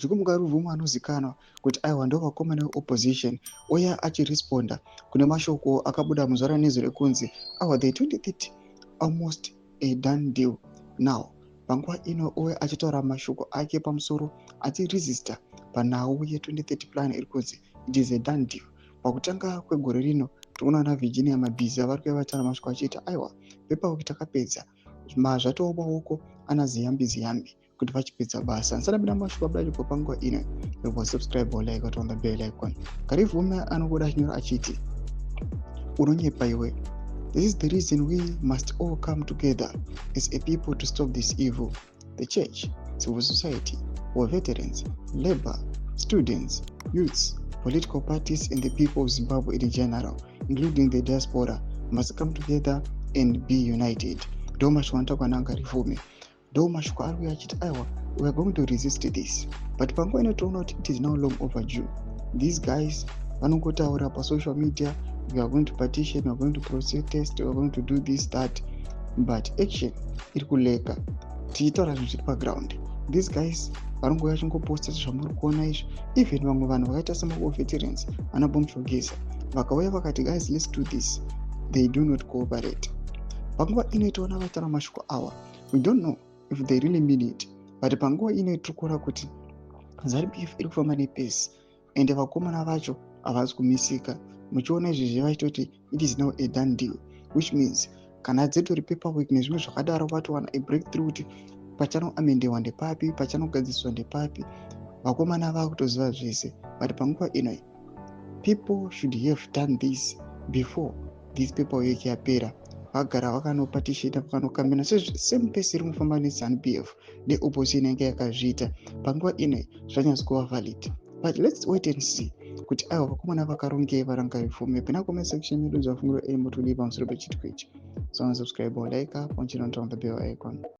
Duke Ngarivhume anozikanwa kuti aiwa, ndo vakomana veopposition, uya achiresponda kune mashoko akabuda muzuva ranezuro ekunzi aiwa, the 2030 almost a done deal now. Panguva ino uye achitaura mashoko ake pamusoro achiresista panhau ye2030 plan iri kunzi it is a done deal. Pakutanga kwegore rino tinoona na Virginia Mabhiza vari kuuya vataura mashoko achiita aiwa, paperwork takapedza, mazvatova maoko ana Ziyambi Ziyambi kuti vachipedza basa. Ndisati mashoko abuda chibva panguva ino, subscribe or like on the bell icon. Ngarivhume anobuda achinyora achiti, "Unonyepa iwe. This is the reason we must all come together as a people to stop this evil. The church, civil society, war veterans, labor, students, youths, political parties and the people of Zimbabwe in general, including the diaspora, must come together and be united." Ndo mashoko anotaurwa naNgarivhume, ndo mashoko ari kuuya achiti aiwa, we are going to resist this. But panguva ino toona kuti it is now long overdue. These guys vanongotaura pasocial media, "We are going to petition, we are going to protest, we are going to do this, that," but action iri kulacka. Tichitaura zvinhu zviri paground, these guys vanongouya vachingoposta zvamuri kuona izvi. Even vamwe vanhu vakaita semawar veterans, ana Bombshell Geza, vakauya vakati, "Guys, let's do this," they do not cooperate. Panguva ino toona vataura mashoko awa. We don't know if they really mean it, but panguva ino tiri kuona kuti ZANU PF iri kufamba nepace ende vakomana vacho havasi kumisika. Muchiona izvezvi vachitoti it is now a done deal, which means kana dzetori paperwork nezvimwe zvakadaro, vatowana a breakthrough kuti pachanoamendewa ndepapi, pachanogadziswa ndepapi. Vakomana vakutoziva zvese. But panguva ino people should have done this before this paperwork yapera. Vagara vakanopetitiona, vakanocampaigna same pace iri kufamba neZANU PF neopposition yange yakazviita. Panguva ino zvanyatso kuva valid, but let's wait and see kuti aiwa, vakomana vakarongei vaNgarivhume. Pina comment section yedu zvafungiro eni mutodii pamusoro pechitiko ichi. So subscribe or like up on channel, on the bell icon.